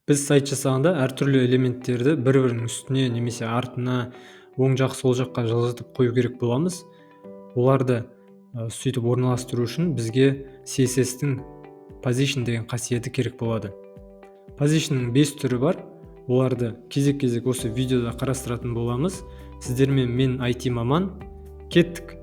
Біз сайт жасағанда әртүрлі элементтерді бір-бірінің үстіне немесе артына, оң жақ, сол жаққа жылжытып қою керек боламыз. Оларды сөйтіп орналастыру үшін бізге CSS-тің position деген қасиеті керек болады. Position'ның 5 түрі бар. Оларды кезек-кезек осы видеода қарастыратын боламыз. Сіздермен мен IT маман. Кеттік.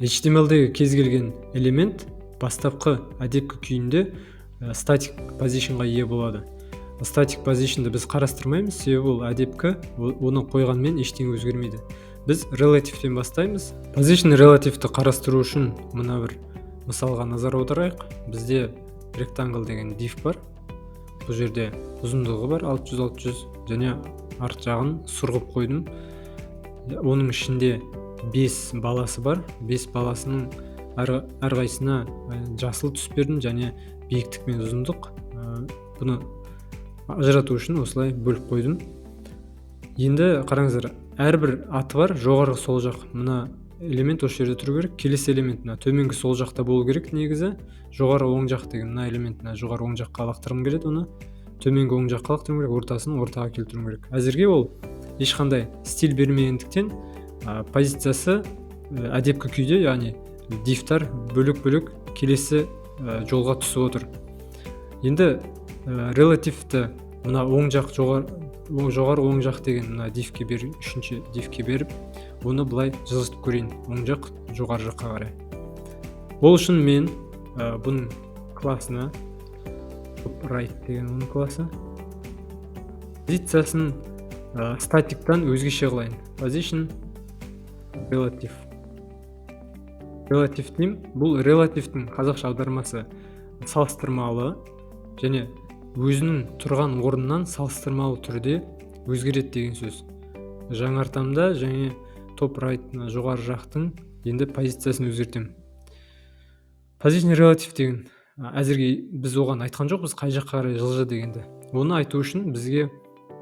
HTML-дегі кез келген элемент бастапқы әдепкі күйінде static positionға ие болады. Static position'ды біз қарастырмаймыз, себебі ол әдепкі, оны қойғанмен ештеңе өзгермейді. Біз relative-тен бастаймыз. Position relative-ті қарастыру үшін мына бір мысалға назар аударайық. Бізде rectangle деген div бар. Бұл жерде ұзындығы бар 600-600 және арт жағын сұр қылып қойдым. Оның ішінде 5 баласы бар. 5 баласының әрқайсысына жасыл түс бердім және биіктік пен ұзындық. Бұны ажырату үшін осылай бөліп қойдым. Енді қараңыздар, әрбір аты бар, жоғарғы сол жақ мына элемент осы жерде тұру керек, келесі элемент мына төменгі сол жақта болу керек негізі. Жоғары оң жақ деген мына элемент мына жоғары оң жаққа лақтырғым келеді, оны төменгі оң жаққа лақтыруым керек, ортасын ортаға келтіруім керек. Әзірге ол ешқандай стиль бермегендіктен позициясы әдепкі күйде, яғни дивтар бөлек-бөлек келесі жолға түсіп отыр. Енді релативті мына оң жақ жоғары оң жақ деген мына дивке бер, үшінші дивке беріп, оны былай жылжытып көрейін оң жақ жоғары жаққа қарай. Ол үшін мен бұның классына right деген оның классы позициясын статиктан өзгеше қылайын. Position relative. Relative деймін. Бұл релативтің қазақша аудармасы салыстырмалы және өзінің тұрған орнынан салыстырмалы түрде өзгереді деген сөз. Жаңартамда және топ right жоғары жақтың енді позициясын өзгертемін. Position relative деген әзірге біз оған айтқан жоқпыз қай жаққа қарай жылжы дегенді. Оны айту үшін бізге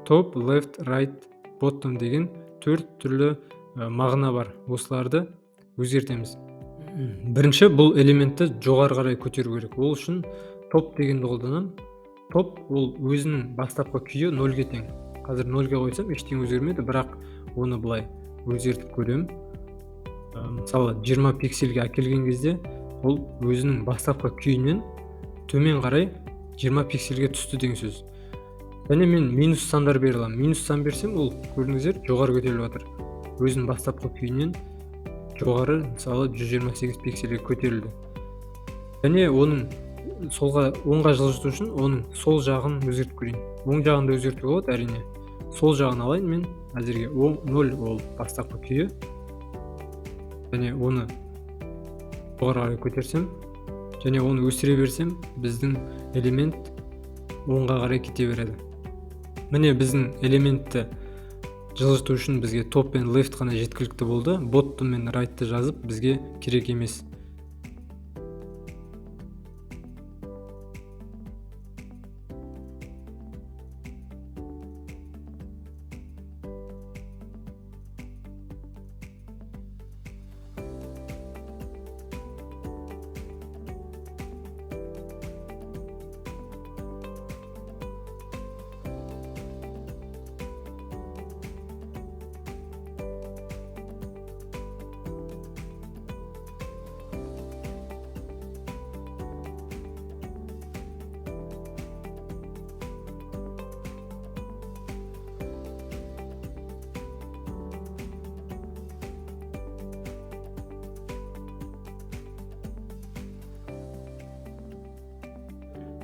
top, left, right, bottom деген 4 түрлі мағына бар. Осыларды өзгертеміз. Бірінші бұл элементті жоғары қарай көтеру керек. Ол үшін топ дегенді қолданамын. Топ ол өзінің бастапқы күйі 0-ге тең. Қазір 0-ге қойсам ештеңе өзгермеді, бірақ оны былай өзгертіп көремін. Мысалы 20 пиксельге әкелген кезде ол өзінің бастапқы күйінен төмен қарай 20 пиксельге түсті деген сөз. Және мен минус сандар бере аламын. Минус сан берсем, ол көрдіңіздер жоғары көтеріліп жатыр. Өзінің бастапқы күйінен жоғары, мысалы 128 пиксельге көтерілді. Және оның солға, оңға жылжыту үшін оның сол жағын өзгертіп көрейін. Оң жағын да өзгертуге болады әрине. Сол жағын алайын мен әзірге 0 ол бастапқы күйі. Және оны жоғары қарай көтерсем, және оны өсіре берсем, біздің элемент оңға қарай кете береді. Міне біздің элементті жылжыту үшін бізге топ пен left қана жеткілікті болды. Bottom мен rightты жазып бізге керек емес.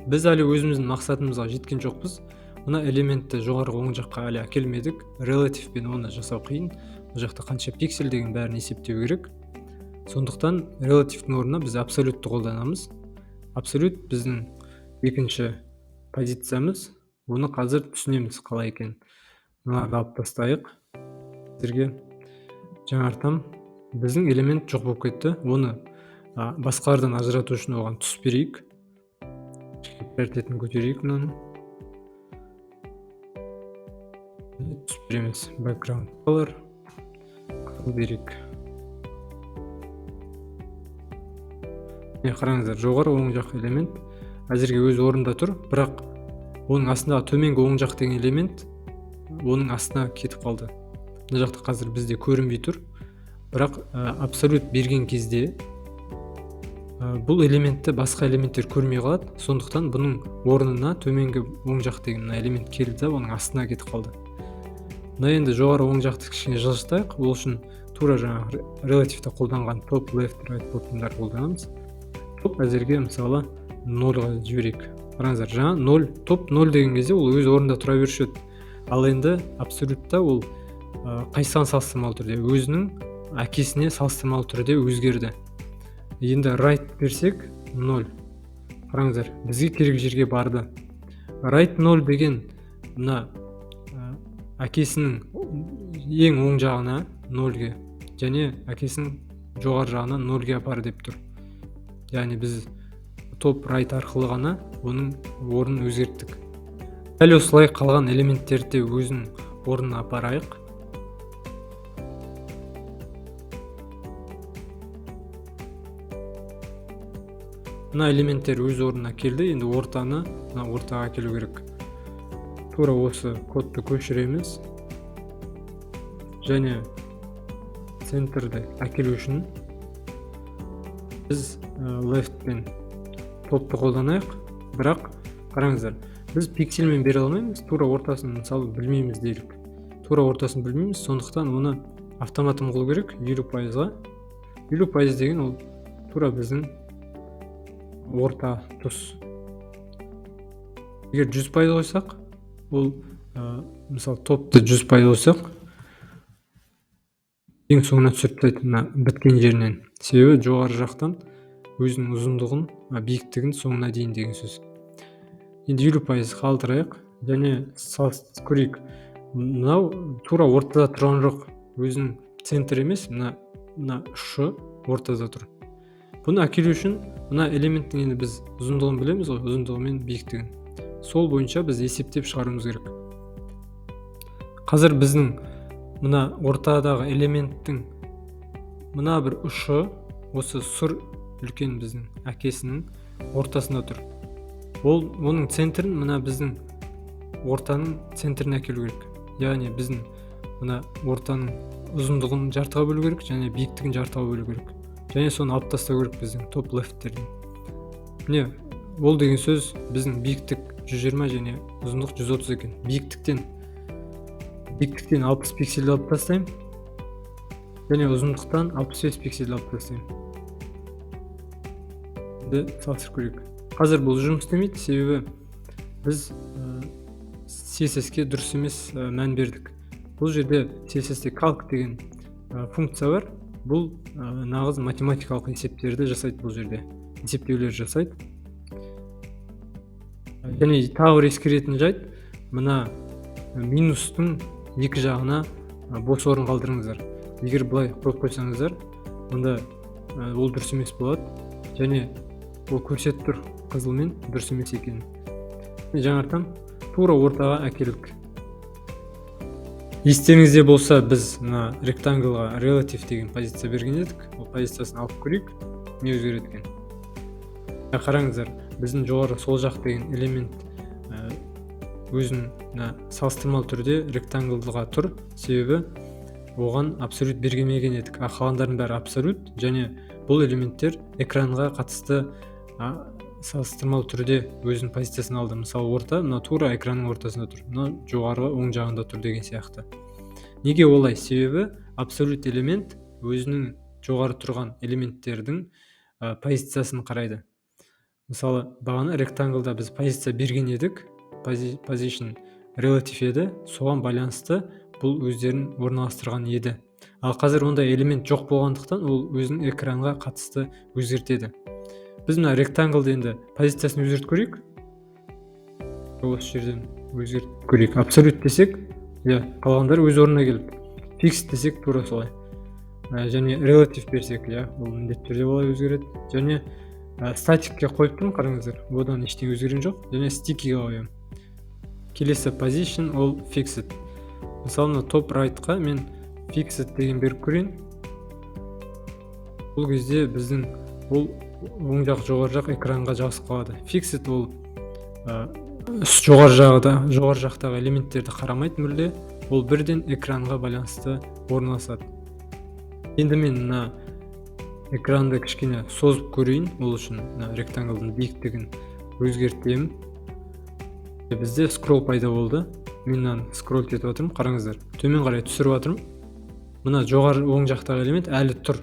Біз әлі өзіміздің мақсатымызға жеткен жоқпыз. Мына элементті жоғарғы оң жаққа әлі әкелмедік. Релативпен оны жасау қиын. Бұл жақта қанша пиксель деген бәрін есептеу керек. Сондықтан релативтің орнына біз абсолютті қолданамыз. Абсолют біздің екінші позициямыз. Оны қазір түсінеміз қалай екен. Мыналарды алып тастайық. Сіздерге жаңартам. Біздің элемент жоқ болып кетті. Оны басқалардан ажырату үшін оған түс берейік. Приоритетін көтерейік мынаның. Түс береміз. Background color қызыл берейік. Қараңыздар, жоғары оң жақ элемент әзірге өз орнында тұр, бірақ оның астындағы төменгі оң жақ деген элемент оның астына кетіп қалды. Мына жақта қазір бізде көрінбей тұр, бірақ абсолют берген кезде бұл элементті басқа элементтер көрмей қалады. Сондықтан бұның орнына төменгі оң жақ деген мына элемент келді да, оның астына кетіп қалды. Мына енді жоғары оң жақты кішкене жылжытайық. Ол үшін тура жаңағы релативті қолданған топ, left, right, bottom'дар қолданамыз. Топ әзірге мысалы 0-ға жіберейік. Қараңыздар, жаңа 0, топ 0 деген кезде ол өз орнында тұра беруші еді. Ал енді абсолютта ол қайсыған салыстырмалы түрде, өзінің әкесіне салыстырмалы түрде өзгерді. Енді right берсек 0. Қараңыздар, бізге керек жерге барды. Right 0 деген мына әкесінің ең оң жағына 0-ге және әкесінің жоғары жағына 0-ге апар деп тұр. Яғни біз топ right арқылы ғана оның орнын өзгерттік. Дәл осылай қалған элементтерді де өзінің орнына апарайық. Мына элементтер өз орнына келді, енді ортаны мына ортаға әкелу керек. Тура осы кодты көшіреміз және центрді әкелу үшін біз left пен топты қолданайық. Бірақ қараңыздар, біз пиксельмен бере алмаймыз, тура ортасын мысалы білмейміз делік. Тура ортасын білмейміз, сондықтан оны автоматом қылу керек 50%-ға. 50% деген ол тура біздің орта тұс. Егер 100% қойсақ, ол мысалы топты 100% қойсақ, ең соңына түсіріп тастайды мына біткен жерінен. Себебі жоғары жақтан өзінің ұзындығын, биіктігін соңына дейін деген сөз. Енді 50% қалдырайық және көрейік. Мынау тура ортада тұрған жоқ, өзінің центр емес, мына ұшы ортада тұр. Бұны әкелу үшін мына элементтің енді біз ұзындығын білеміз ғой, ұзындығы мен биіктігін. Сол бойынша біз есептеп шығаруымыз керек. Қазір біздің мына ортадағы элементтің мына бір ұшы осы сұр үлкен біздің әкесінің ортасында тұр. Ол оның центрін мына біздің ортаның центріне әкелу керек. Яғни біздің мына ортаның ұзындығын жартыға бөлу керек және биіктігін жартыға бөлу керек. Және соны алып тастау керек біздің топ лефттерден. Міне, ол деген сөз біздің биіктік 120 және ұзындық 130 екен. Биіктіктен 60 пиксельді алып тастаймын және ұзындықтан 65 пиксельді алып тастаймын. Енді салыстырып көрейік. Қазір бұл жұмыс істемейді, себебі біз CSS-ке дұрыс емес мән бердік. Бұл жерде CSS-те calc деген функция бар. Бұл нағыз математикалық есептерді жасайды, бұл жерде есептеулер жасайды. Және тағы бір ескеретін жайт, мына минустың екі жағына бос орын қалдырыңыздар. Егер былай қойып қойсаңыздар, онда ол дұрыс емес болады. Және ол көрсетіп тұр қызылмен дұрыс емес екенін. Жаңартам, тура ортаға әкелдік. Естеріңізде болса, біз мына ректанглға relative деген позиция берген едік. Ол позициясын алып көрейік, не өзгереді екен. Қараңыздар, біздің жоғары сол жақ деген элемент өзін мына салыстырмалы түрде ректанглға тұр, себебі оған абсолют бергемеген едік. А қалғандарының бәрі абсолют, және бұл элементтер экранға қатысты салыстырмалы түрде өзінің позициясын алды. Мысалы, орта мына тура экранның ортасында тұр, мына жоғарғы оң жағында тұр деген сияқты. Неге олай? Себебі абсолют элемент өзінің жоғары тұрған элементтердің позициясын қарайды. Мысалы, бағана ректанглда біз позиция берген едік, position relative еді, соған байланысты бұл өздерін орналастырған еді. Ал қазір ондай элемент жоқ болғандықтан ол өзінің экранға қатысты өзгертеді. Біз мына ректанглды енді позициясын өзгертіп көрейік. Осы жерден өзгертіп көрейік. Абсолют десек, иә, қалғандары өз орнына келді. Fixed десек тура солай. Және relative берсек, иә, ол міндетті түрде олай өзгереді. Және статикке қойып тұрмын, қараңыздар, одан ештеңе өзгерген жоқ. Және стикиге қоямын. Келесі position ол fixed. Мысалы, мына топ райтқа мен fixed деген беріп көрейін. Бұл кезде біздің ол Оң жақ, жоғары жақ экранға жабысып қалады. Fixed ол жоғары жағы жоғары жақтағы элементтерді қарамайды мүлде, ол бірден экранға байланысты орналасады. Енді мен мына экранды кішкене созып көрейін. Ол үшін мына rectangle дың биіктігін өзгертемін. Бізде скролл пайда болды. Мен мынаны скролл етіп жатырмын, қараңыздар, төмен қарай түсіріп жатырмын. Мына жоғары оң жақтағы элемент әлі тұр.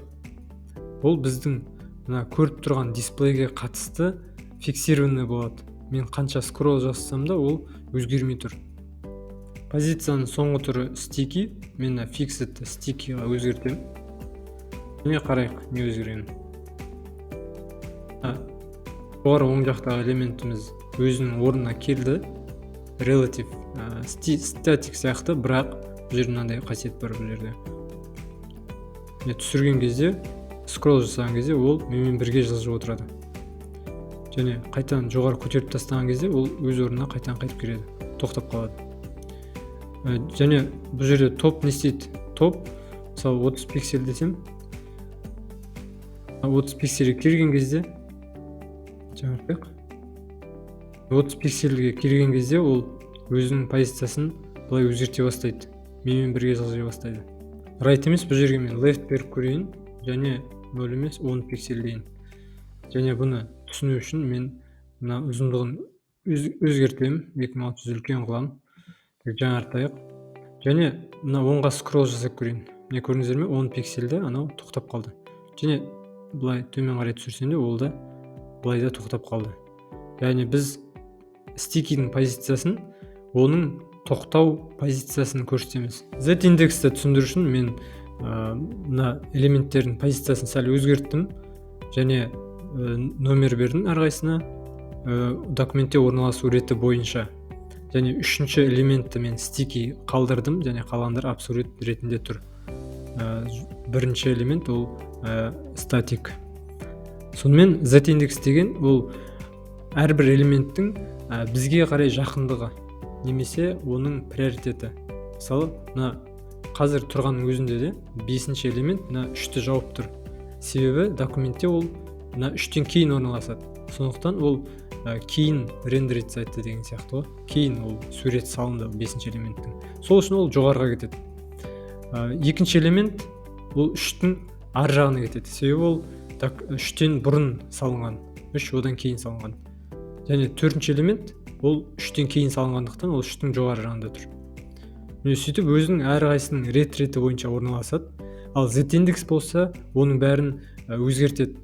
Ол біздің мына көріп тұрған дисплейге қатысты фиксированный болады. Мен қанша скролл жасасам да, ол өзгермей тұр. Позицияның соңғы түрі sticky. Мен мына fixed sticky ға өзгертемін. Міне, қарайық не өзгергенін. Жоғары оң жақтағы элементіміз өзінің орнына келді. Relative, static сияқты, бірақ бұл жерде мынандай қасиет бар: бұл жерде міне, түсірген кезде, скролл жасаған кезде ол менімен бірге жылжып отырады және қайтадан жоғары көтеріп тастаған кезде ол өз орнына қайтадан қайтып келеді, тоқтап қалады. Және бұл жерде топ не істейді? Топ, мысалы, 30 пиксель десем, 30 пиксельге келген кезде, жаңартайық, 30 пиксельге келген кезде ол өзінің позициясын былай өзгерте бастайды, менімен бірге жылжи бастайды. Right емес, бұл жерге мен left беріп көрейін және 0 емес, 10 пиксель дейін. Және бұны түсіну үшін мен мына ұзындығын өзгертемін, 2600, үлкен қыламын. Жаңартайық және мына оңға скролл жасап көрейін. Міне, көрдіңіздер ме, 10 пиксельді анау тоқтап қалды. Және былай төмен қарай түсірсем де, ол да былай да тоқтап қалды. Яғни біз sticky дің позициясын, оның тоқтау позициясын көрсетеміз. Z индексті түсіндіру үшін мен мына элементтердің позициясын сәл өзгерттім және номер бердім әрқайсысына, документте орналасу реті бойынша. Және үшінші элементті мен sticky қалдырдым және қалғандары абсолют ретінде тұр. Бірінші элемент ол static. Сонымен, z индекс деген ол әрбір элементтің бізге қарай жақындығы немесе оның приоритеті. Мысалы, мына қазір тұрғанның өзінде де бесінші элемент мына үшті жауып тұр, себебі документте ол мына үштен кейін орналасады. Сондықтан ол кейін рендериться етті деген сияқты ғой, кейін ол сурет салынды бесінші элементтің, сол үшін ол жоғарыға кетеді. Екінші элемент ол үштің ар жағына кетеді, себебі ол так, үштен бұрын салынған, үш одан кейін салынған. Және төртінші элемент ол үштен кейін салынғандықтан, ол үштің жоғары жағында тұр. Міне, сөйтіп өзінің әрқайсысының рет реті бойынша орналасады. Ал z индекс болса, оның бәрін өзгертеді.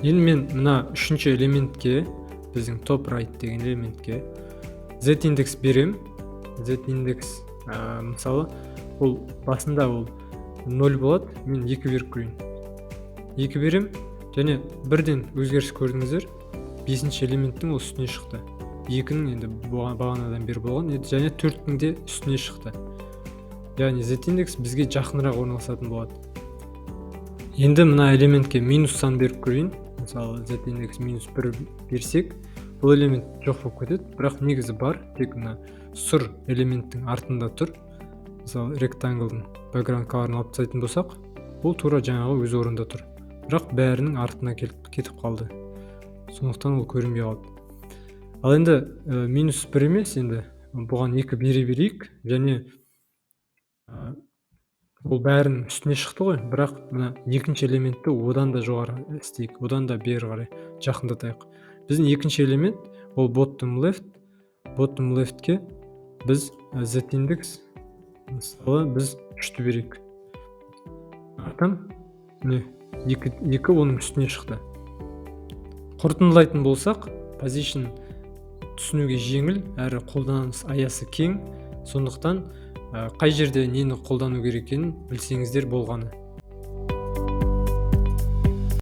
Енді мен мына үшінші элементке, біздің top right деген элементке z индекс берем. Z индекс, мысалы, ол басында ол 0 болады, мен екі беріп көрейін. Екі берем және бірден өзгеріс көрдіңіздер: бесінші элементтің ол үстіне шықты, екінің енді бағанадан бері болған еді, және төрттің де үстіне шықты. Яғни z индекс бізге жақынырақ орналасатын болады. Енді мына элементке минус сан беріп көрейін. Мысалы, z индекс -1 берсек, бұл элемент жоқ болып кетеді, бірақ негізі бар, тек мына сұр элементтің артында тұр. Мысалы, rectangle дың background color ын алып тастайтын болсақ, ол тура жаңағы өз орнында тұр, бірақ бәрінің артына келіп кетіп қалды, сондықтан ол көрінбей қалды. Ал енді -1 емес, енді бұған екі бере берейік. Және ол бәрінің үстіне шықты ғой, бірақ мына екінші элементті одан да жоғары істейік, одан да бері қарай жақындатайық. Біздің екінші элемент ол bottom left. Bottom left ке біз z индекс, мысалы, біз үшті берейік. Там, міне, екі, екі оның үстіне шықты. Қорытындылайтын болсақ, position түсінуге жеңіл әрі қолданыс аясы кең. Сондықтан қай жерде нені қолдану керек екенін білсеңіздер болғаны.